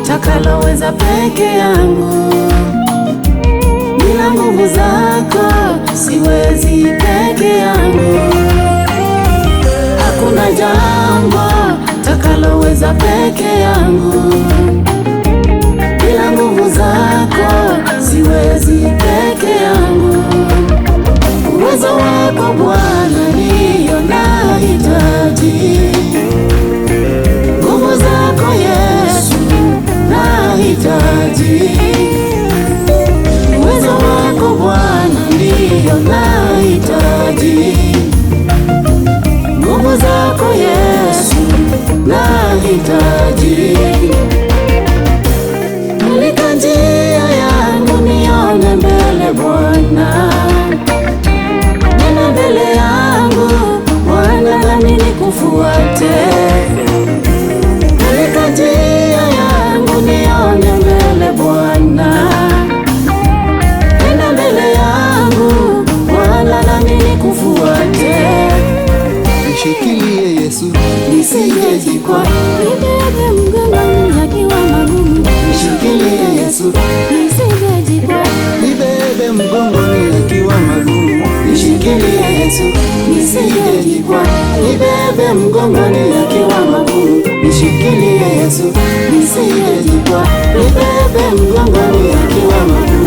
Takaloweza peke yangu, bila nguvu zako siwezi peke yangu. Hakuna jambo takaloweza peke yangu, bila nguvu zako siwezi peke yangu. Uwezo wako Bwana ndiyo nahitaji, nguvu zako Yesu nahitaji. Uwezo wako Bwana ndiyo nahitaji, nguvu zako Yesu nahitaji. Mulika njia yangu nione mbele Bwana, nena mbele yangu Bwana nami nikufuate. Mulika njia yangu nione mbele Bwana, nena mbele yangu Bwana nami nikufuate. Nishikilie Yesu, nisijejikwa. Nibebe mgongoni yakiwa magumu, Nishikilie Yesu, nisijejikwa. nibebe mgongoni yakiwa magumu. Nishikilie Yesu, nisijejikwa. Nibebe mgongoni yakiwa magumu. Nishikilie Yesu, nisijejikwa. Nibebe mgongoni yakiwa magumu.